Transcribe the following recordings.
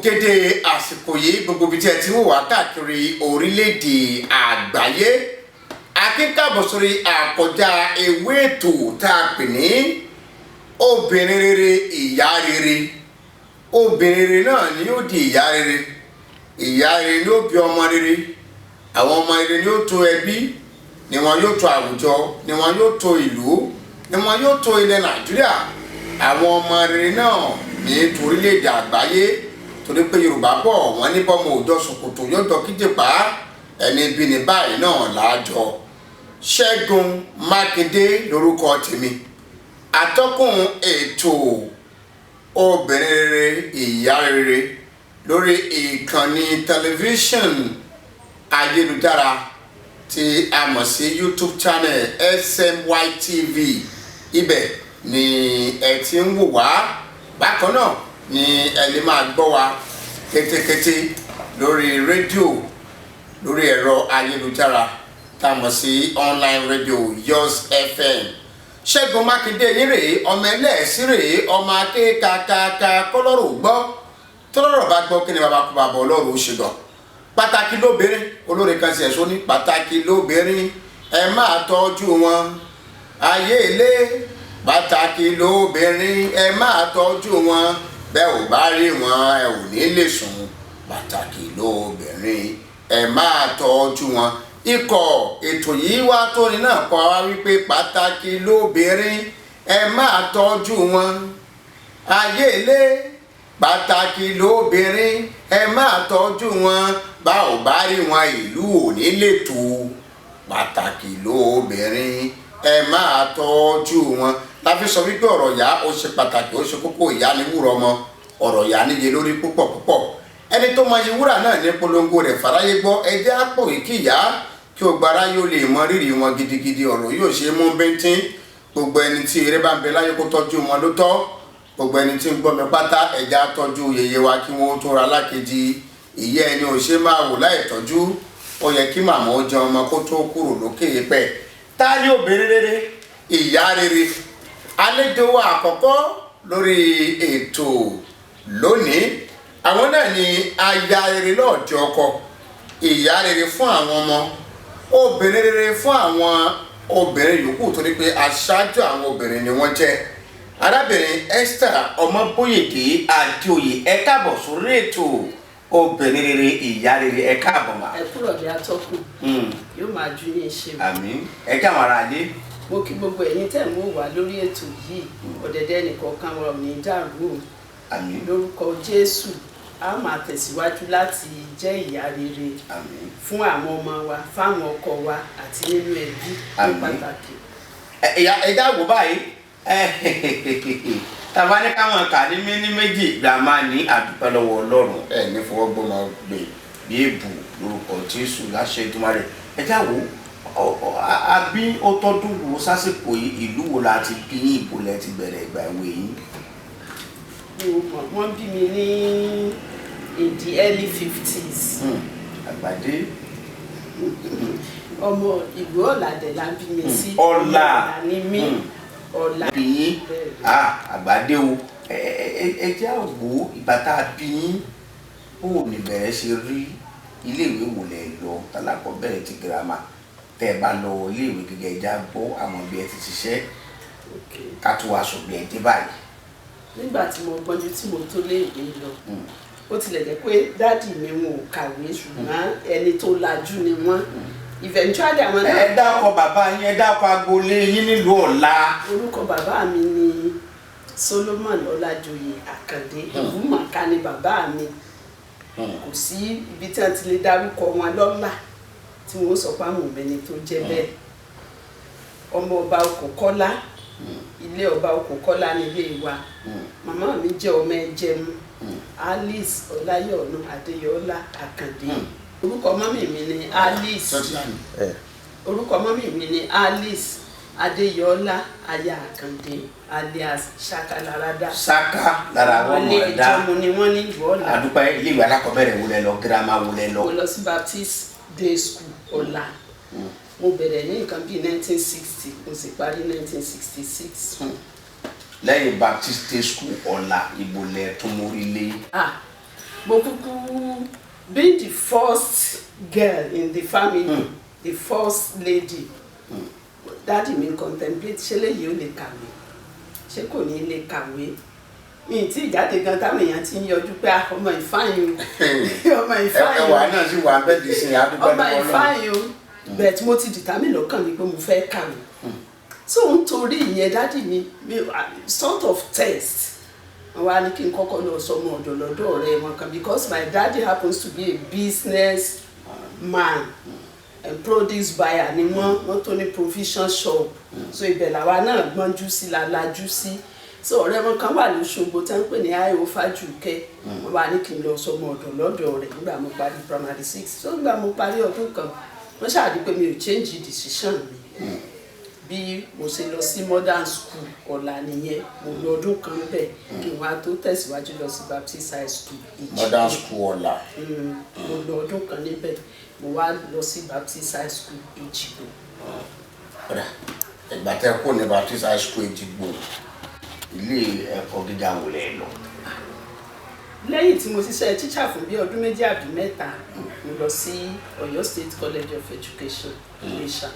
Dédé àsìkò yìí, gbogbo ibi tí ẹ ti ń wò wá káàkiri orílẹ̀-èdè àgbáyé, a kí yín káàbọ̀ sórí àkọjá ewé ètò tá a pè ní Obìnrin Rere, Ìyá Rere. Obìnrin rere náà ni yóò di ìyá rere, ìyá rere ni ó bí ọmọ rere, àwọn ọmọ rere ni ó tó ẹbí, ni wọn yóò tó àwùjọ, ni wọn yóò tó ìlú, ni wọn yóò tó ilẹ̀ Nàìjíríà. Àwọn ọmọ rere náà ní torílẹ̀-èdè àgbáyé, torí pé Yorùbá bọ̀, wọ́n ní bọ́mọ òjò ṣòkòtò yóò jọ kíjìpá, ẹni bí ní báyìí náà láàjọ. Ṣẹ́gun Mákindé lórúkọ tèmi, atọ́kùn ètò Obìnrin Rere, Ìyá Rere lórí ìkànnì tẹlifíṣàn ayélujára tí a mọ̀ sí YouTube channel SMY TV. Ibẹ̀ ni ẹ ti ń wò wá. Bákan náà ni ẹ lè máa gbọ́ wa kétékété lórí rédíò, lórí ẹ̀rọ ayélujára tá a mọ̀ sí online radio, Yours FM. Ṣẹ́gun Mákindé yín rèé, ọmọ ẹlẹ́ẹ̀sí rèé, ọmọ akékakaka kọlọ́rọ̀ gbọ́. Tọ́lọ́rọ̀ bá gbọ́, kí ni bàbá kú bàbá ọlọ́run ó ṣe gan. Pàtàkì lóbìnrin, olórin kan sì ẹ̀sọ́ ní pàtàkì lóbìnrin, ẹ máa tọ́jú wọn ayé ilé. Pàtàkì lóbìnrin, ẹ máa tọ́jú wọn, bẹ́ẹ̀ ò bá rí wọn, ẹ ò ní lè sùn. Pàtàkì lóbìnrin, ẹ máa tọ́jú wọn. Ikọ̀ ètò yìí wá tóni náà kọ́ wa wípé pàtàkì lóbìnrin, ẹ máa tọ́jú wọn ayé ilé. Pàtàkì lóbìnrin, ẹ máa tọ́jú wọn, bá ò bá rí wọn, ìlú ò ní lè tó. Pàtàkì lóbìnrin, ẹ máa tọ́jú wọn. La fi sọ wípé ọ̀rọ̀ ìyá ó ṣe pàtàkì, ó ṣe kókó. Ìyá ni wúrà ọmọ, ọ̀rọ̀ ìyá níye lórí púpọ̀ púpọ̀. Ẹni tó mọ iye wúrà náà ní polongo rẹ̀ fàráyé gbọ́. Ẹ jẹ́ àpò kí ìyá kí o gbára yóò lè mọ rírì wọn gidigidi. Ọ̀rọ̀ yóò ṣe é mú bíntín. Gbogbo ẹni tí eré bá ń bẹ láyé, kó tọ́jú wọn ló tọ́. Gbogbo ẹni tí ń gbọ́ mi pátá, ẹ jẹ́ á tọ́jú yèyé wa kí wọ́n tó ra lákejì. Ìyá ẹni ò ṣe máa wò láì tọ́jú. Ó yẹ kí màmá ó jẹun ọmọ kó tó kúrò lókè pẹ̀. Ta ni obìnrin rere, ìyá rere? Àlejò wa àkọ́kọ́ lórí ètò lónìí, àwọn náà ni aya rere lọ́ọ̀dẹ ọkọ, ìyá rere fún àwọn ọmọ, obìnrin rere fún àwọn obìnrin yòókù, torí pé aṣáájú àwọn obìnrin ni wọ́n jẹ́. Arábìnrin Esther Ọmọbóyèdè Adéoyè, ẹ káàbọ̀ sórí ètò Obìnrin Rere, Ìyá Rere. Ẹ káàbọ̀ mà. Ẹ kúrọ̀lẹ́, atọ́kùn. Yóò máa ju yín ṣe o. Àmín. Ẹ kí àwọn ará ilé. Mo kí gbogbo ẹ̀yin tẹ̀ ń wò wá lórí ètò yìí. Ọ̀dẹ̀dẹ̀ ẹnìkọ̀ọ̀kan wa ò ní dàrú o. Àmín. Lórúkọ Jésù, a máa tẹ̀síwájú láti jẹ́ ìyá rere Àmín. fún àwọn ọmọ wa, fáwọn ọkọ wa àti nínú ẹbí ní Àmín. pàtàkì. Ìyá, ẹ dáàbò báyìí. Tàbá ní káwọn kà ní méní méjì gbà máa ní àdúpẹ́ lọ́wọ́ Ọlọ́run. Ẹ ní fọwọ́ gbọ́mọ gbé bí èbù lórúkọ Jésù, láṣẹ Èdùmàrè. Ẹ jáwó, àbí ó tọ́dún wo sásìkò yìí? Ìlú wo la ti bí yín? Ìbò lẹ ti bẹ̀rẹ̀ ìgbà ìwé yín? Mi ò mọ̀, wọ́n bí mi ní in the early 50s. Àgbàdé. Ọmọ ìlú Ọ̀làdẹ̀ la bí mi sí. Ọ̀là. Ọ̀là ni mí. Ọ̀là. Bí yín. Bẹ́ẹ̀ ni. Ah, àgbàdé o. Ẹ jẹ́ àwò ìgbà tá a bí yín, bó o ní bẹ̀rẹ̀ ṣe rí? Iléèwé wò lẹ lọ, tálákọ̀ọ́bẹ̀rẹ̀, ti girama tẹ́ ẹ bá lọ, iléèwé gíga? Ẹ já gbọ́ àwọn bí ẹ ti ṣiṣẹ́ ká tó wàá sọ bí ẹ dé báyìí. Nígbà tí mo gbọ́njú, tí mo tó léèwé lọ, ó tilẹ̀ jẹ́ pé daddy mi, wọn ò kàwé, ṣùgbọ́n ẹni tó lajú ni wọ́n. Eventually, àwọn náà. Ẹ dákọ bàbá yín, ẹ dákọ agboolé yín nílùú Ọ̀la. Orúkọ bàbá mi ni Solomon Ọlájòyè Àkàndé. Ìlúmọ̀ọ́ká ni bàbá mi. Kò sí ibi tí wọ́n ti lè dárúkọ wọn lọ́lá tí wọ́n sọ pé àwọn òbẹ̀ni tó jẹ́ bẹ́ẹ̀. Ọmọ ọba Òkòkọ́lá, ilé ọba Òkòkọ́lá nílé wa. Màmá mi jẹ́ ọmọ ẹjẹmu, Alice Ọláyọ̀nù Adéyọlá Àkàndé. Orúkọ mummy mi ni Alice. Orúkọ mummy mi ni Alice Adéyọlá aya Àkàndé, alias Ṣakalarada. Saka lára wọn Wọ́n lé mọ̀ ẹ̀dá. Ìjọmọ ni wọ́n ní ìlú Ọ̀la. Àdúpẹ́. Iléèwé alákọ̀ọ́bẹ̀rẹ̀ wo lẹ lọ? Girama wo lẹ lọ? Mo lọ sí Baptist Day School, Ọ̀la. Mo bẹ̀rẹ̀ ní nǹkan bíi 1960, mo sì parí 1966. Lẹ́yìn Baptist Day School, Ọ̀la, ibo lẹ tún mórí lé? Ah. Mo kúkú being the first girl in the family, the first lady, daddy mi contemplate, ṣé léyìí ó lè kàwé, ṣé kò ní lè kàwé? Mi ì tí ì jáde gan táwọn èèyàn ti ń yọjú pé, "Ah, ọmọ ìfáyín o, ọmọ ìfáyín o." Ẹwà náà sì wà bẹ́ẹ̀ di sin, àdúgbò. Ọmọ ìfáyín o. But mo ti determine lọ́kàn mi pé mo fẹ́ kàwé, so nítorí ìyẹn daddy mi sort of test wọ́n wá ní kí n kọ́kọ́ lọ sọmọ ọ̀dọ̀ lọ́dọ̀ ọ̀rẹ́ wọn kan, because my daddy happens to be a business man and produce buyer ni wọ́n. Wọ́n tó ní provision shop, so ibẹ̀ làwa náà gbọ́njú sí, la lajú sí. So ọ̀rẹ́ wọn kan wà lóṣogbo tí wọ́n ń pè ní I.O. Fájùkẹ́. Wọ́n wá ní kí n lọ sọmọ ọ̀dọ̀ lọ́dọ̀ rẹ̀ nígbà mo parí primary six. So nígbà mo parí ọdún kan, wọ́n ṣáà rí pé mi ò change decision mi. Bí mo ṣe lọ sí modern school Ọ̀la nìyẹn. Mo lọ ọdún kan bẹ̀ kí n wá tó tẹ̀síwájú lọ sí Baptist High School, Ìjìgbò. Modern school Ọ̀la. Mo lọ ọdún kan níbẹ̀, mo wá lọ sí Baptist High School, Ìjìgbò. Ọ̀dà, ìgbà tẹ́ kó ní Baptist High School Èjìgbò, ilé ẹ̀kọ́ gíga wò lẹ́ lọ? Lẹ́yìn tí mo ṣiṣẹ́ teacher fún bí ọdún 2 àbí 3, mo lọ sí Ọ̀yọ́ State College of Education, Iléṣà.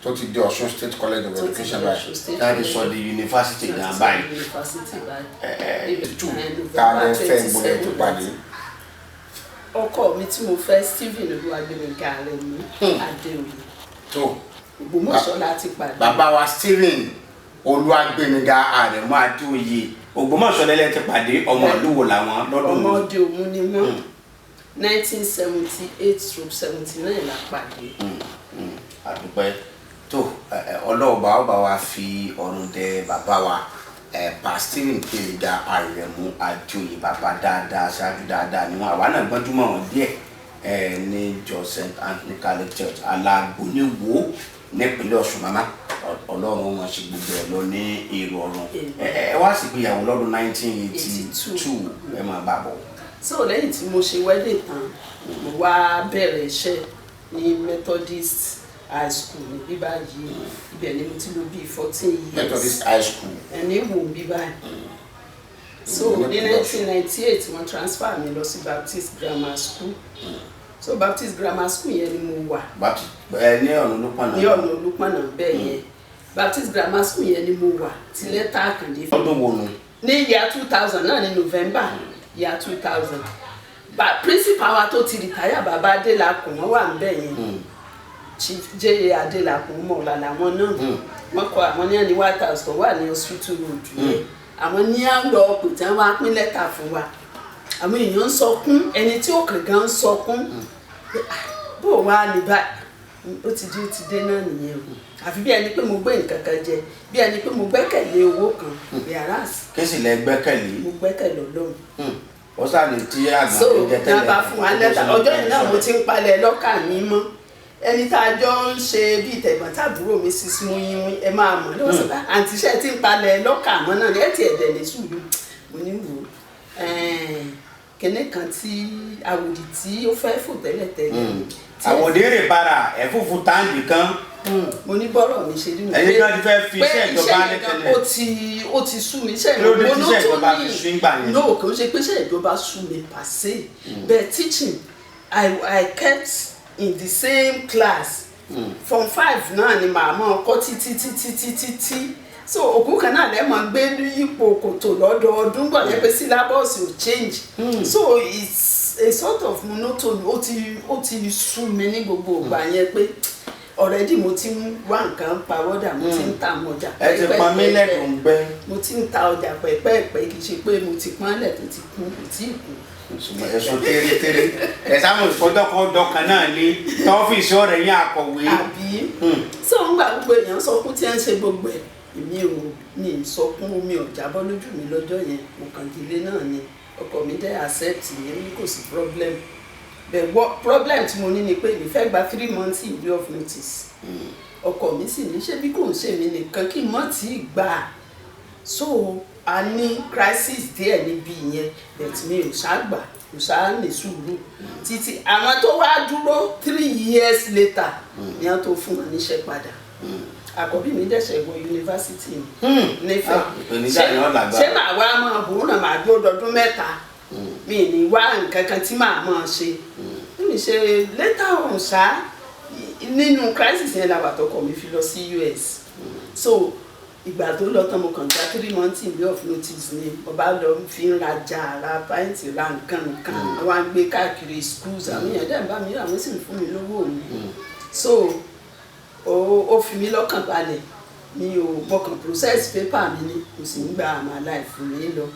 Tó ti di Ọ̀ṣun State College of Tó ti Education di báyìí. Ọ̀ṣun State Láti sọ di yunifásitì gan báyìí. Yunifásitì báyìí. Tù tá a lè fẹ́ ìgbọ́lẹ̀ tó pàdé? Ọkọ mi tí mo fẹ́, Stephen Olúwagbémiga Arẹ̀mú Adéoyè. Tó. Ògbómọ̀ṣọ́ la ti pàdé. Bàbá wa Stephen Olúwagbémiga Àrẹ̀mú Adéoyè, Ògbómọ̀ṣọ́ lẹ́lẹ́ ti pàdé. Ọmọ ìlú wo làwọn lọ́dún Ọmọ wo? Òde Òmu ni wọ́n. 1978/79 la pàdé. Àdúpẹ́ tó. Ọlọ́ọ̀bá ọba wa fi ọ̀run dẹ bàbá wa, Pa Stephen Gbémiga Àrẹ̀mú Adéoyè. Bàbá dáadáa, ṣáájú dáadáa ni wọn. Àwa náà gbọ́njúmọ̀ wọn díẹ̀ ní jọ St Anthony Catholic Church, Alágbóníwò, nípínlẹ̀ Ọ̀ṣun. Màmá, Ọlọ́run wọn ṣe gbogbo ẹ̀ lọ ní ìrọ̀rùn. Ẹ wá sì gbéyàwó lọ́dún 1982. Ẹ máa bá bọ̀. So lẹ́yìn tí mo ṣe wedding tán, mo wá bẹ̀rẹ̀ iṣẹ́ ní Methodist High School ní bíbá yìí. Ibẹ̀ ni mo ti lò bíi 14 years. Methodist High School. Ẹni wò bí báyìí. So ní 1998, wọ́n transfer mi lọ sí Baptist Grammar School. So Baptist Grammar School yẹn ni mo wà. Baptist ẹ ní ọ̀nà Olúpọ̀nà. Ní ọ̀nà Olúpọ̀nà bẹ́ẹ̀ yẹn. Baptist Grammar School yẹn ni mo wà tí lẹ́tà Àkàndé fi Lọ́dún wo nu? Ní year 2000 náà, ní November year 2000. Ba principal wa tó ti retire, bàbá Adélakùn, wọ́n wà níbẹ̀ yẹn, Chief J.A. Adélakùn mọ̀ọ́lá làwọn náà. Wọ́n kọ àwọn ní ẹni White House tó wà ní Hospital Road yẹn. Àwọn ní à ń lọ pè tí wọ́n wá pín lẹ́tà fún wa. Àwọn èèyàn ń sọkún, ẹni tí ó kàn gan ń sọkún pé, "Ah, bó o wá ní báyìí?" Ó ti di, ó ti dé náà nìyẹn o. Àfi bí ẹni pé mo gbé nǹkan kan jẹ, bí ẹni pé mo gbẹ́kẹ̀lé owó kan, whereas Kí sì lẹ gbẹ́kẹ̀lé? mo gbẹ́kẹ̀lé Ọlọ́run. Ó sáà ní tí àgbà So tó jẹ ní tẹ́lẹ̀. a bá fún wa lẹ́tà ọjọ́ yìí náà, mo ti ń palẹ̀ lọ́kà mi mọ́. Ẹni tá a jọ ń ṣe bíi tẹ̀gbọ́n-tàbúrò mi, sísú yín, ẹ máa mọ̀ lọ́wọ́ sọ́ba, "Àǹtí, iṣẹ́ tí ń palẹ̀ lọ́kà mọ́ náà ni ẹ ti ẹ̀dẹ̀ ní sùúrù." Mo ní wò ó, kìnní kan tí àwòdì tí ó fẹ́ fò tẹ́lẹ̀tẹ́lẹ̀ tí ẹ- Àwòdì bára ẹ̀fúùfù táǹdì kan. Mo ní bọ́rọ̀ mi ṣe rí nù. Ẹ̀yin kan ti fẹ́ fi Pé iṣẹ́ ìjọba iṣẹ́ lẹ̀ yẹn gan, tẹ́lẹ̀. ó ti sú mi. Iṣẹ́ Kí ló dé tí iṣẹ́ ìjọba monotony. fi sú ń gbà yẹn? No, kò ń ṣe pé iṣẹ́ ìjọba sú mi per se, but teaching, I kept in the same class. Form five náà ni màá mọ̀ ọkọ títí títí títí tí. So òkú kan náà lẹ́mọ̀ gbé ní ipò kòtò lọ́dọọdún gbọ̀n yẹn pé syllabus ò change. So it's a sort of monotony. Ó ti sú mi ní gbogbo ìgbà yẹn pé already mo ti ń wá nǹkan pawọ́dà, mo ti ń ta àwọn ọjà Ẹ ti pọn mí lẹ́dùn gbẹ́. Mo ti ń ta ọjà pẹ́ẹ́pẹ́ẹ́pẹ́. Kì í ṣe pé mo ti pọ́nlẹ̀ tó ti kú, kò tí ì kú. Ṣùgbọ́n ẹ̀sùn tẹ́rẹ́tẹ́rẹ́ ẹ̀ sáwọn ìfọdọ́kọ̀ọ́dọ́ kan náà ní tọ́fíìsì ọ̀rẹ́ yín akọ̀wé. Àbí? So ń gbà gbogbo èèyàn sọkún tí ẹ ń ṣe gbogbo ẹ̀, èmi ò ní sọkún. Omi ò jábọ́ lójú mi lọ́jọ́ yẹn. Mo kàn délé náà ni. Ọkọ mi dẹ́ accept yẹn, ní kò sí problem. But what problem tí mo ní ni pé èmi fẹ́ gba 3 months in lieu of notice. Ọkọ mi sì ní ṣé bí kò ń ṣe mí nìkan kí n mọ̀ tí ì gbà. So a ní crisis díẹ̀ níbi ìyẹn, but mi ò ṣáà gbà, kò ṣáà ní sùúrù títí àwọn tó wá dúró 3 years later ni wọ́n tó fún wọn níṣẹ́ padà. Àkọ́bí mi dẹ̀ṣẹ̀ wọ yunifásitì ní nífẹ̀ẹ́. Ah, ìpèníjà yẹn lágbára. Ṣé màá wá máa bòóràn, màá dúró dọdún 3? Mi ní wá nǹkan kan tí màá máa ṣe. Mi ṣe later on ṣá, nínú crisis yẹn làwà tọkọ mi fi lọ sí US. So ìgbà tó lọ tán, mo kàn gba 3 months in lieu of notice ni. Mo bá lọ fi ń rajà, ra pint, ra nǹkan nǹkan, àwọn á gbé káàkiri schools. Àwọn èèyàn dẹ̀ ń bá mi rà, wọ́n sì ń fún mi lówó mi. So ó fi mí lọ́kàn balẹ̀. Mi ò mo kàn process paper mi ni, mo sì ń gba àmàlà ìfún mi lọ.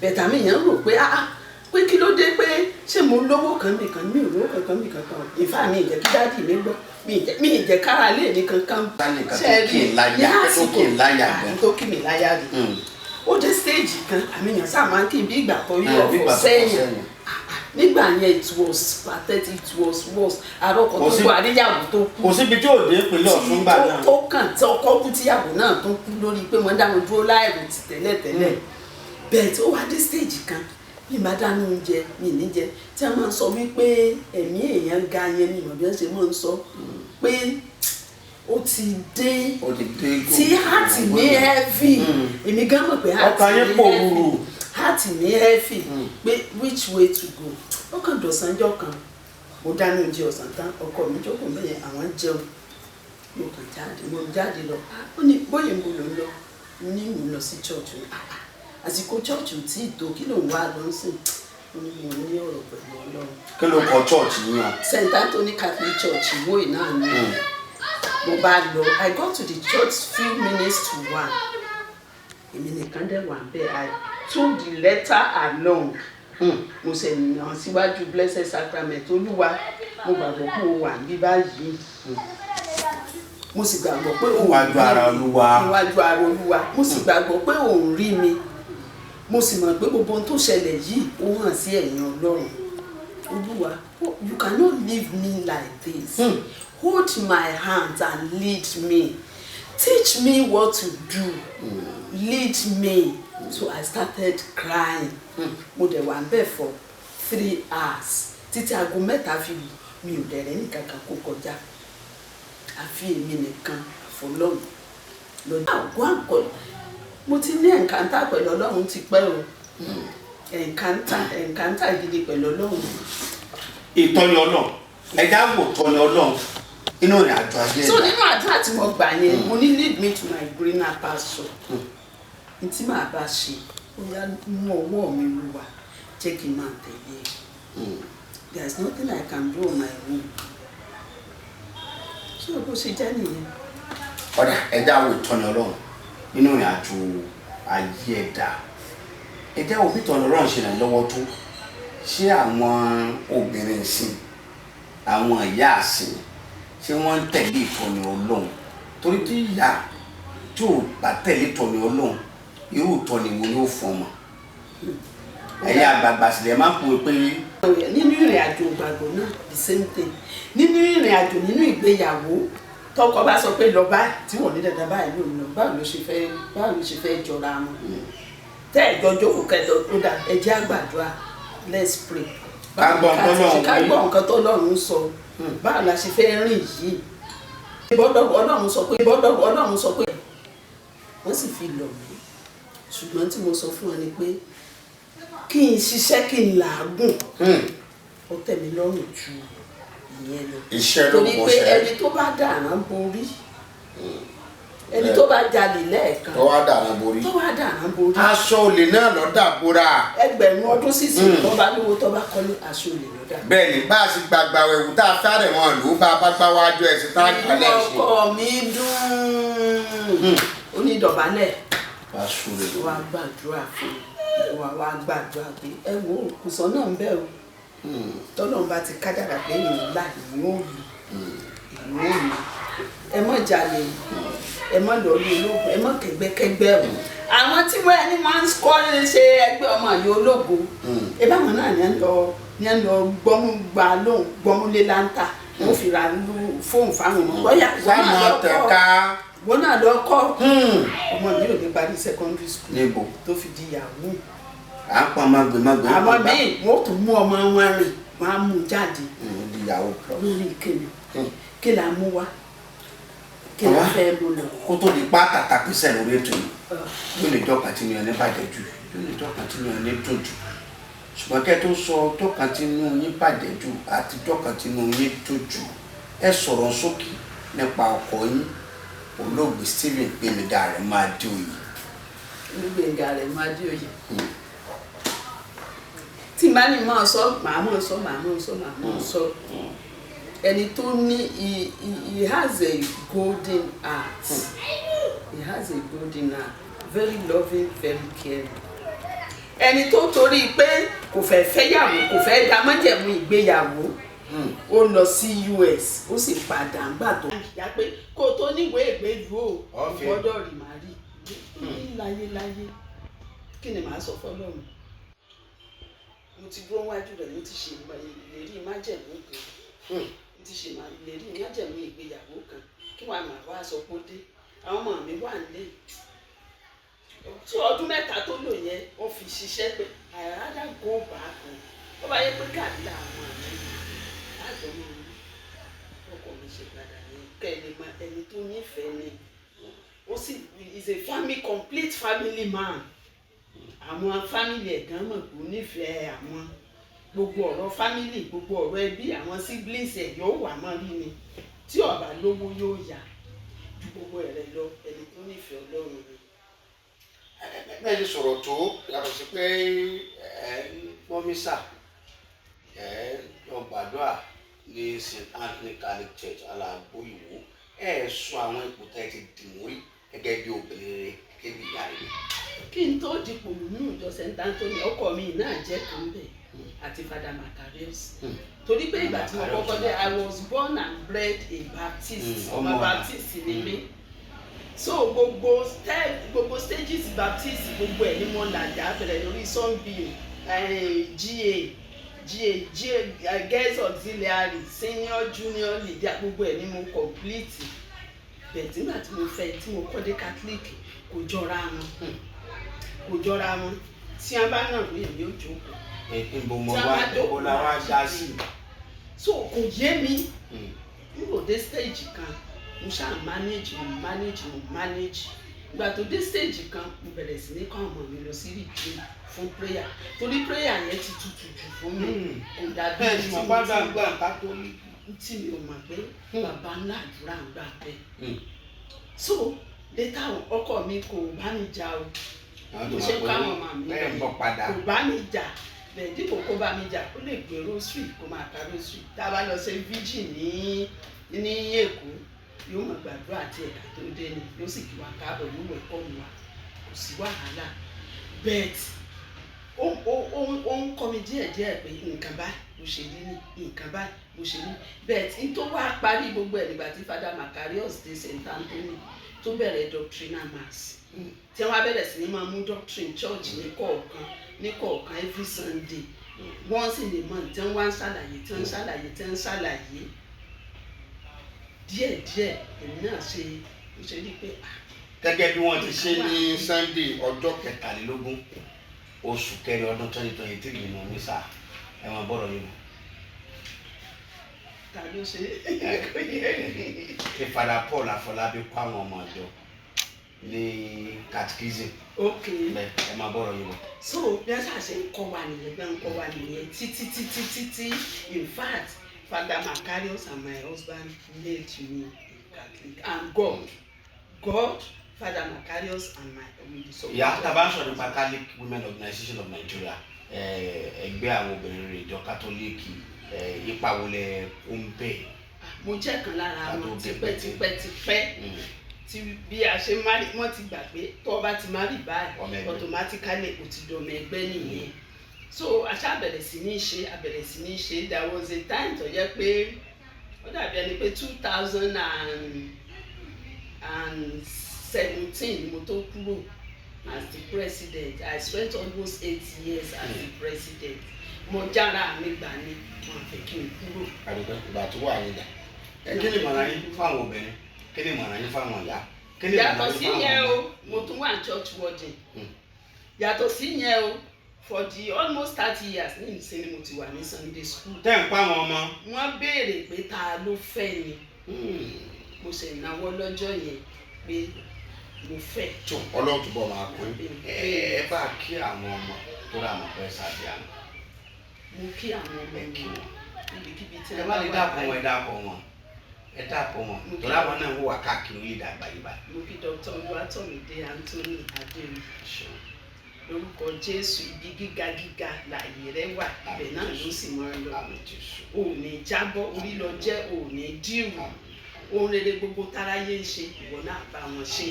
Bẹ̀tà mi yẹn ń rò pé, ah ah, pé kí ló dé, pé ṣé mo lówó kan mi kan? Mi ò lówó kankan mi kankan. Ìfà mi ì jẹ́ kí daddy mi gbọ́, mi ì jẹ́ kára lé mi kankan. Tánìkan tó Ṣé ẹ kì í rí, láyà, ní tó àsìkò kì í láyà gan. tó kì mí láyà rí. Ó dé stage kan, àmì èèyàn sáà máa ń kí n bí ìgbà tó yọ bí ìgbà ọ̀fọ̀ tó kọ sẹ́yìn. sẹ́yìn. Nígbà yẹn it was pathetic, it was worse. Àròkọ Kò tó sí- kú, àríyàwó tó kú Kò síbi tí ò dé ìpínlẹ̀ Ọ̀ṣun gbà náà. Tó kàn tí ọkọ kú, tíyàwó náà tó kú lórí pé wọ́n dá wọn dúró láìrò ti tẹ́lẹ̀tẹ́lẹ̀. Bẹ́ẹ̀ tí ó wá dé stage kan, bí n bá dáná oúnjẹ mi ní jẹ, tí a máa ń sọ wípé ẹ̀mí èèyàn ga yẹn, mi mọ̀ bí wọ́n ṣe máa ń sọ pé ó ti dé Ó ti dé. tí heart mi heavy. Èmi gan mọ̀ pé heart Ọkàn yín mi heavy, pòrúurú. Heart mi heavy pé which way to go. Ó kàn dọ̀sánjọ́ kan, mo dáná oúnjẹ ọ̀sán tán, ọkọ mi jókòó bẹ́yẹn, àwọn ń jẹun. Mo kàn jáde, mo jáde lọ. Ó ní bóyá mo lò ń lọ. Mo ní mo lọ sí church. Ní ah ah, àsìkò church ò tí ì tó, kí ló ń wá lọ sí? Mo ní mo ní ọ̀rọ̀ pẹ̀lú Ọlọ́run. Kí ló kọ church yín o? St. Anthony Catholic Church, Ìwó náà ni mo bá lọ. I got to the church few minutes to 1. Èmi nìkan dẹ̀ wà bẹ́ẹ̀. I took the letter along, mo sì nà síwájú Blessed Sacrament. Olúwa, mo gbàgbọ́ pé o wà ní báyìí, mo sì gbàgbọ́ pé o Níwájú ara Olúwa. Níwájú ara Olúwa, mo sì gbàgbọ́ pé ò ń rí mi. Mo sì mọ̀ pé gbogbo ohun tó ṣẹlẹ̀ yìí, ó hàn sí ẹ̀yin Ọlọ́run. Olúwa, you cannot leave me like this. Hold my hand and lead me. Teach me what to do. Lead me. So I started crying. Mo dẹ̀ wà ńbẹ̀ for 3 hours títí aago 3 fi lù. Mi ò dẹ̀ rẹ́ nìkankan kó kọjá, àfi èmi nìkan àfọlọ́run lọ́jọ́ àgọ́ àkọ́. Mo ti ní encounter pẹ̀lú Ọlọ́run ti pẹ́ o, encounter gidi pẹ̀lú Ọlọ́run. Ìtọ́ni Ọlọ́run, ẹja wò tọ́ni Ọlọ́run inú ìrìn àjò ayé So ẹ̀dá. nínú àdúrà tí mo gbà yẹn, mo ní lead me to my greener pasture. N tí màá bá ṣe, ó yá, mú ọwọ́ mi wá, jẹ́ kí n máa tẹ̀lé e. There is nothing I can do on my own. So bó ṣe jẹ́ nìyẹn. Ọ̀dà, ẹja wò ìtọ́ni Ọlọ́run nínú ìrìn àjò ayé ẹ̀dá. Ẹja wò bí ìtọ́ni Ọlọ́run ṣe ràn lọ́wọ́ tó. Ṣé àwọn obìnrin ìsìn, àwọn ìyá àsìn, ṣé wọ́n ń tẹ̀lé ìtọ́ni Ọlọ́run? Torí tí ìyá tí ò bá tẹ̀lé ìtọ́ni Ọlọ́run, irú ìtọ́ni wo ni ó fún ọmọ? Ẹ̀yin àgbààgbà sílẹ̀ máa ń pè pé Nínú ìrìn àjò ìgbàgbọ́ náà, the same thing. Nínú ìrìn àjò, nínú ìgbéyàwó, tọkọ bá sọ pé lọ báyìí, tí wọn ní dandan báyìí ló ń lọ, báwo ló ṣe fẹ́ jọra wọn? Tẹ́ ẹ̀ jọ jókòó kẹjọ ó dà, ẹ jẹ́ á gbàdúrà, let's pray. Ká gbọ́ nǹkan Ọlọ́run Ká wí. gbọ́ nǹkan tó Ọlọ́run sọ. Báwo la ṣe fẹ́ rìn yìí? Bọ́dọ̀ Ọlọ́run sọ pé, bọ́dọ̀ Ọlọ́run sọ pé, wọ́n sì fi lọ̀ mí. Ṣùgbọ́n tí mo sọ fún wọn ni pé kí n ṣiṣẹ́, kí n làágùn, ó tẹ́ mi lọ́rùn ju ìyẹn lọ. Iṣẹ́ ló Torí mọ̀ pé ṣẹ́. ẹni tó bá dàrán borí, ẹni tó bá jalè lẹ́ẹ̀kan, Tó wá dàrán borí, tó wá dàrán borí, aṣọ olè náà lọ dàbúrà. 1000 ọdún sísìn, tó bá lówó, tó bá kọ́lé, aṣọ olè ló dà. Bẹ́ẹ̀ ni, bá a sì gbàgbà ẹ̀wù tá a fẹ́rẹ̀ wọn lò ó, bá a bá gbá wájú ẹ̀sìn tá a Inú gbà lẹ́sìn. ọkọ mi dùn, ó ní dọ̀bálẹ̀, Wàá súre. Wá gbàdúrà fún mi, wá gbàdúrà pé ẹ wo kùsọ náà ń bẹ o. Tọ́lọ́run bá ti kádàrà pé èèyàn ńlá, èèyàn ò lù, èèyàn ò lù. Ẹ mọ̀ jalè, ẹ mọ̀ lọ rí ológun, ẹ mọ̀ kẹ́gbẹ́kẹ́gbẹ́ o. Àwọn tí wọ́n ẹni máa ń kọ́ ṣe ẹgbẹ́ ọmọ yìí ológo, ẹ báwọn náà ní ẹ ń lọ, ní ẹ ń lọ gbọ́mú gba lóhùn, gbọ́mú lé láńtà, wọ́n fi ra fóònù fáwọn ọmọ bọ́yá wọ́n Sáàmù náà lọ kọ́ tẹ̀ka. Wọ́n náà lọ kọ́. Ọmọ mi ò ní parí secondary school Níbo? tó fi di yahoo. À ń pọn magbèmagbè. Àwọn míì, wọ́n tún mú ọmọ wọn rìn, wọ́n á mú un jáde. Di yahoo plus. Lórí ìkéde, kí la mú wá? Kí la Bàbá. fẹ́ mú lọ? Kó tó di pa tàtà písẹ̀ lórí ètò yìí, yóò lè jọ́ka tí mi ò ní bàjẹ́ jù, yóò lè jọ́ka tí mi ò ní dùn jù. Ṣùgbọ́n kẹ́ tó sọ ọjọ́ kan tí inú yín bàjẹ́ jù àti ọjọ́ kan tí inú yín dùn jù, ẹ sọ̀rọ̀ sókè nípa ọkọ yín, olóògbé Stephen Gbémiga Àrẹ̀mú Adéoyè. Olúgbénga Àrẹ̀mú Adéoyè, tí n bá ní máa sọ, màá máa sọ, màá máa sọ, màá máa sọ. Ẹni tó ní, he has a golden heart. He has a golden heart, very loving, very caring. Ẹni tó torí pé kò fẹ́ fẹ́yàwó, kò fẹ́ dá májẹ̀mú ìgbéyàwó, ó lọ sí US, ó sì padà ńgbà tó yá pé kó o tó níwèé ìgbélú o, o gbọ́dọ̀ rí màá rí ní láyéláyé. Kí ni màá sọ fọlọ́run? Mo ti dúró wájú rẹ̀, mo ti ṣe ìlérí májẹ̀mú kan, mo ti ṣe ìlérí májẹ̀mú ìgbéyàwó kan. Kí wàá máa wá sọ pé ó dé, àwọn ọmọ mi wà nílé tí ọdún 3 tó lò yẹn, ó fi ṣiṣẹ́ pé I rather go back o. Ó bá yẹ pé gàdí làwọn àmì àjọ máa ń ọkọ mi ṣe padà ní kẹ́ ẹ lè mọ ẹni tó nífẹ̀ẹ́ ni. Ó sì is a family, complete family man. Àwọn family ẹ̀gán mọ̀ pé ó nífẹ̀ẹ́ àwọn. Gbogbo ọ̀rọ̀ family, gbogbo ọ̀rọ̀ ẹbí, àwọn siblings ẹ̀ yóò wà mọ́ rí ni. Tí ó bá lówó, yóò yá ju gbogbo ẹ̀rẹ̀ lọ. Ẹni tó nífẹ̀ẹ́ Ọlọ́run ni. Bẹ́ẹ̀ ṣe sọ̀rọ̀ tó, yàtọ̀ sí pé ẹ ń gbọ́ mísà, ẹ lọ gbàdúrà ní St Anthony Catholic Church, Aláàgbó Ìwó, ẹ sọ àwọn ipò tẹ́ ẹ ti dì mú rí gẹ́gẹ́ bí obìnrin rere, gẹ́gẹ́ bí ìyá rere. Kí n tó dipò nínú ìjọ St Anthony, ọkọ mi náà jẹ́ kan bẹ̀ àti Father Macarius, torí pé ìgbà tí mo kọ́kọ́ dé, I was born and bred a Baptist. Ọmọ ọmọ Baptist ni mí. So gbogbo step, gbogbo stages Baptist, gbogbo ẹ̀ ní mo làjà, bẹ̀rẹ̀ lórí sunbeam, GA GA GA, girls auxiliary, senior, junior leader, gbogbo ẹ̀ ní mo complete. Bẹ́ẹ̀ nígbà tí mo fẹ́, tí mo kọ́ dé Catholic, kò jọra wọn, kò jọra wọn. Tí wọn bá nà mí, èmi ò jókòó. Níbo mo Tí a wá bá níbo la wá já sí? So kò yé mi. N kò dé stage kan, mo ṣáà manage, mo manage, mo manage. Ìgbà tó dé stage kan, mo bẹ̀rẹ̀ sí ní kọ́ àwọn ọmọ mi lọ sí retreat fún prayer, torí prayer yẹn ti tutù jù fún mi, kò dàbí Bẹ́ẹ̀ ni tí mo mo bá ti dàgbà kátólíìkì. Tí mi ò mọ̀ pé bàbá ńlá àdúrà ń gbà bẹ́ẹ̀. So later on, ọkọ mi kò bá mi jà o. Àwọn Mo tó ṣe máa káwọn ọmọ mi bẹ́ẹ̀ ń bọ̀ padà. Kò bá mi jà bẹ́ẹ̀. Dípò kó bá mi jà, ó lè gbé rosary, kó máa ka rosary. Tá a bá lọ ṣe vigil ní Èkó, yóò mọ̀ gbàdúrà àti ẹ̀ka tó dé ni, yóò sì kí wa káàbọ̀, yóò wẹ̀ kọ́ mu wa, kò sí wàhálà. But ó ń kọ́ mi díẹ̀díẹ̀ pé nǹkan báyìí mo ṣe rí ní, nǹkan báyìí mo ṣe rí. But n tó wá parí gbogbo ẹ̀ nígbà tí Father Macarius dé St Anthony, tó bẹ̀rẹ̀ doctrinal mass, tí wọ́n á bẹ̀rẹ̀ sí ní máa mú doctrine church ní kọ̀ọ̀kan ní kọ̀ọ̀kan every Sunday, once in a month, tí wọ́n wá ń ṣàlàyé, tí wọ́n ń ṣàlàyé, tí wọ́n ń ṣàlàyé díẹ̀díẹ̀, èmi náà ṣe mo ṣe rí i pé ah. Gẹ́gẹ́ bí wọ́n ti ṣe ní Sunday ọjọ́ 23 oṣù kẹrin ọdún 2023 nínú mísà, ẹ máa bọ̀rọ̀ yìí bọ̀. Ta ló ṣe é? Kò yé mi. Kí Father Paul Afọlábí kọ́ àwọn ọmọ ìjọ ní catechism. Ok. Bẹ́ẹ̀, ẹ máa bọ̀rọ̀ yìí bọ̀. So bí wọ́n ṣàṣe ń kọ́ wa nìyẹn, bí wọ́n ń kọ́ wa nìyẹn títí títí títí. In fact, Father Macarius and my husband made me a Catholic, and God, Father Macarius and my with the support Ìyá of- tá a bá ń sọ̀rọ̀ nípa Catholic Women Organization of Nigeria, ẹgbẹ́ àwọn obìnrin rẹ̀ ìjọ kátólíìkì, ipa wo lẹ kó ń bẹ̀? Mo jẹ́ kan lára Ká tó wọn dé tipẹ́ pẹ́. tipẹ́ tipẹ́. Tí bí a ṣe marry, wọ́n ti gbà pé tó o bá ti marry báyìí, Ọmọ ẹgbẹ́. automatically o ti dọmọ ẹgbẹ́ nìyẹn. So a ṣá bẹ̀rẹ̀ sí ní ṣe, a bẹ̀rẹ̀ sí ní ṣe. There was a time tó jẹ́ pé ó dàbí ẹni pé 2017 ni mo tó kúrò as the president. I spent almost 8 years as the president. Mo jára mi gbà ni wọn fẹ́ kí n kúrò. Àdúgbò ìgbà tó wà yín dà. Kí ni ìmọ̀ràn yín fáwọn obìnrin? Kí ni ìmọ̀ràn yín fáwọn ìyá? Kí ni ìmọ̀ràn Yàtọ̀ yín sí fáwọn yẹn ọmọ? o, mo tún wà ní church warden. Yàtọ̀ sí yẹn o, for the almost 30 years ní ìsìn ni mo ti wà ní Sunday school. Tẹ́ ń pa àwọn ọmọ. Wọ́n béèrè pé ta ló fẹ́ ni. Mo sì náwó lọ́jọ́ yẹn pé mo fẹ́. Tó Ọlọ́run túbọ̀ máa pín. Ẹ bá kí àwọn ọmọ tó rà mọ́ pẹ́ sábẹ́ àná. Mo kí àwọn ọmọ Ẹ kí mi wọn. níbikíbi tí Ẹ wọ́n bá lè wà dáàbò wọn, báyìí. ẹ dáàbò wọn, ẹ dáàbò wọn, torí àwọn náà ń wò wá káàkiri orílẹ̀-èdè àgbáyé báyìí. Mo kí Dr. Olúwatómídé Anthony Adéoyè. Ṣeun. Lórúkọ Jésù, ibi gíga gíga láàyè rẹ wà, ibẹ̀ náà ló sì máa lọ. Àmín Jésù. Ò ní jábọ́, orí lọ jẹ́, ò ní dìrù. Ohun rere gbogbo táráyé ń ṣe, ìwọ náà bá wọn ṣe.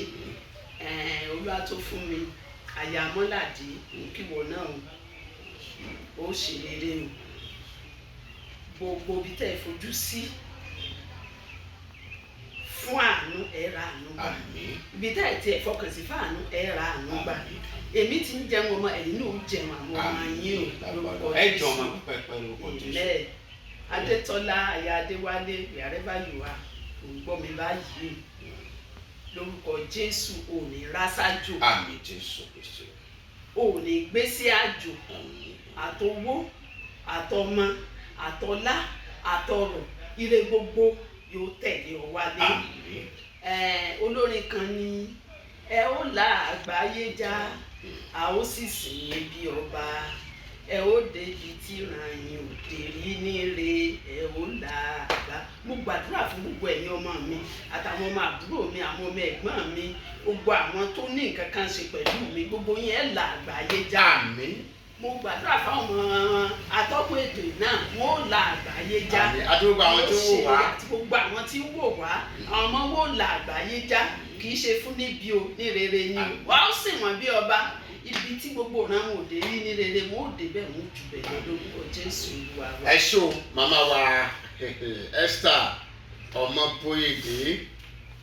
Olúwa tó fún mi aya Mọ́ládé, mo kí ìwọ náà o, ó ṣe rere o. Gbogbo ibi tẹ́ ẹ fojú sí fún àánú, ẹ ra àánú gbà. Àmín. Ibi tẹ́ ẹ tiẹ̀ fọkàn sí fáànú, ẹ ra àánú gbà. Èmi ti ń jẹun ọmọ, ẹ̀yin náà ó jẹun àwọn ọmọ yín o, lórúkọ Ẹ jọ ọmọ Jésù. pẹpẹ lórúkọ Jésù. Amen. Adétọ́lá aya Adéwálé, wherever you are, ò ń gbọ́ mi báyìí, lórúkọ Jésù, ò ní rásájò. Àmín Jésù Kristi. Ò ní gbé sí àjò. Àmín. Àtowó, àtọmọ, àtọlá, àtọrọ̀, ire gbogbo yóò tẹ̀lé ọ wálé. Àmín. Olórin kan ní, ẹ ó la àgbáyé já, a ó sì sìn yín bí ọba, ẹ ó débi tí ràn yín ò dé rí níre, ẹ ó la àgbá. Mo gbàdúrà fún gbogbo ẹ̀yin ọmọ mi àtàwọn ọmọ àbúrò mi, àwọn ọmọ ẹ̀gbọ́n mi, gbogbo àwọn tó ní nǹkan kan ṣe pẹ̀lú mi, gbogbo yín, ẹ la àgbáyé já. Àmín. Mo gbàdúrà fáwọn ọmọ atọ́kùn ètò náà, wọn ó la àgbáyé já. Àmín. Àti gbogbo àwọn tí ń wò wá. Àti gbogbo àwọn tí ń wò wá, àwọn ọmọ wò la àgbáyé já. Kì í ṣe fún níbi o, ní rere ni o. Wà ó sì wọ́n bí ọba, ibi tí gbogbo ìran wọn ò dé rí ní rere, wọn ò dé bẹ́ẹ̀, wọn ò jù bẹ́ẹ̀ lọ, lórúkọ Jésù Olúwa wa. Ẹ ṣé o, màmá wa Esther Ọmọbóyèdè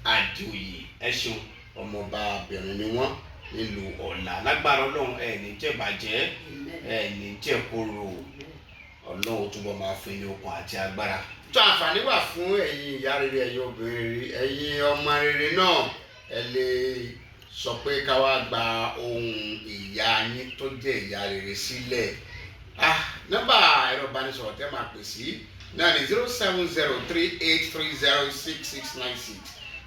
Àjòyè, ẹ ṣeun. Ọmọọba obìnrin ni wọ́n nílùú Ọ̀la lágbára Ọlọ́run, ẹ ní jẹ̀bàjẹ́, Amen. ẹ ní jẹ̀koro. Ọlọ́run túbọ̀ máa fún yín ní okun àti agbára. Tó àǹfààní wà fún ẹ̀yin ìyá rere, ẹ̀yin obìnrin rere, ẹ̀yin ọmọ rere náà, ẹ lè sọ pé ká wá gba ohun ìyá yín tó jẹ́ ìyá rere sílẹ̀. Ah, nọ́mbà ẹ̀rọ ìbánisọ̀rọ̀ tẹ́ máa pè sí náà ní 07038306696,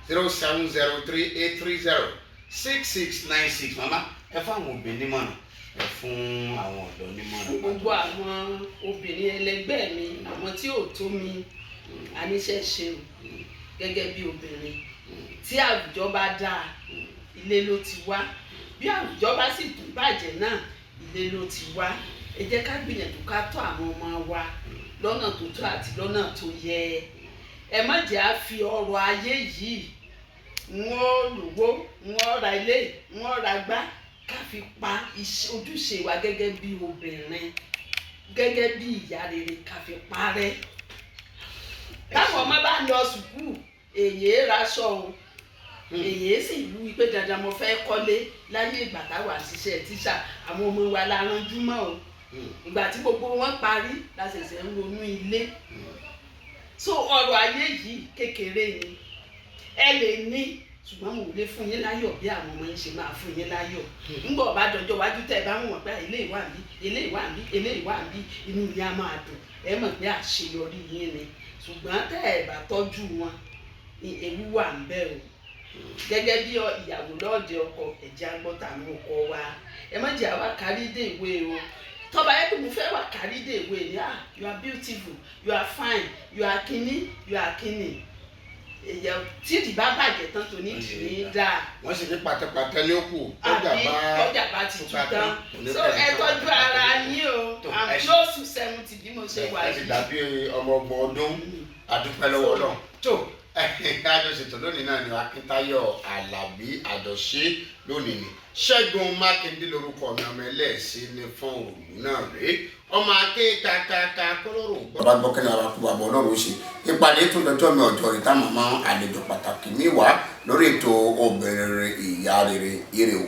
07038306696. Màmá, ẹ fún àwọn obìnrin nímọ̀ràn, ẹ fún àwọn ọ̀dọ́ nímọ̀ràn. Fún gbogbo àwọn obìnrin ẹlẹgbẹ́ mi, àwọn tí ò tó mi, àníṣe ṣe o. Gẹ́gẹ́ bí obìnrin, tí àwùjọ bá dáa, ilé ló ti wá. Bí àwùjọ bá sì tún bàjẹ́ náà, ilé ló ti wá. Ẹ jẹ́ ká gbìyànjú ká tọ́ àwọn ọmọ wa lọ́nà tó tọ́ àti lọ́nà tó yẹ. Ẹ má jẹ́ á fi ọrọ̀ ayé yìí, wọ́n lówó, wọ́n ra ilé, wọ́n ra gbá, ká fi pa ojúṣe wa gẹ́gẹ́ bí obìnrin, gẹ́gẹ́ bí ìyá rere, ká fi parẹ́. Táwọn ọmọ bá ń lọ sùkúù, èyí raṣọ o, èyí sì wú pé dandan mo fẹ́ kọ́lé. Láyé ìgbà táwa ń ṣiṣẹ́ tíṣà, àwọn ọmọ wa la ranjú mọ́ o. Ìgbà tí gbogbo wọn parí la ṣẹ̀ṣẹ̀ ń ronú ilé. So ọrọ̀ ayé yìí kékeré ni ẹ lè ní, ṣùgbọ́n mo ò lè fún yín láyọ̀ bí àwọn ọmọ yín ṣe máa fún yín láyọ̀. Ńgbọ́ ọba dọjọ́ wájú, tẹ́ ẹ bá wọ̀n pé ilé ìwà ń bí, ilé ìwà ń bí, ilé ìwà ń bí, inú yín á máa dùn, ẹ mọ̀ pé àṣeyọrí yín ni. Ṣùgbọ́n tẹ́ ẹ bá tọ́jú wọn, ewu wà ń bẹ o. Gẹ́gẹ́ bí ìyàwó lọ́ọ̀dẹ ọkọ, ẹ̀jẹ̀ agbọ́ta àwọn ọkọ wa, ẹ má jẹ́ àwa kárí dé ìwé o. Tọ́ba yẹ kó mo fẹ́ wà kárí dé ìwé ni, ah, you are beautiful, you are fine, you are kinní, you are kinní. Èyàn tí ìdí bá bàjẹ́ tán, tó ní ìdí ní dáa. Wọ́n sì ní pàtẹ́pàtẹ́ ní ó kù tọ́jà Àbí bá tọ́jà bá ti tú túká tán. kò ní So pẹ́ ẹ tọ́jú ara yín o. Tó, I'm ẹ ṣé. close to 70 bí mo ṣe wà Ẹ ti yìí. dàbí ọmọ 30 ọdún. Adúpẹ́ lọ́wọ́ Ọlọ́run. Tó àjọṣetò lónìí náà ni Akíntayọ̀ Àlàbí, àjọṣe lónìí ni Ṣẹ́gun Mákindé lórúkọ mi. Ọmọ ẹlẹ́ẹ̀sìn ní fún òòlù náà rèé, ọmọ aké kakaka kólóró. Bàbá gbọ́ kí ni àwọn akú bàbá Ọlọ́run ṣe ìpàdé tó dọjọ́ mi ọjọ́ rẹ̀ táwọn máa ń àlejò pàtàkì mi wá lórí ètò Obìnrin Rere, Ìyá Rere. Ire o.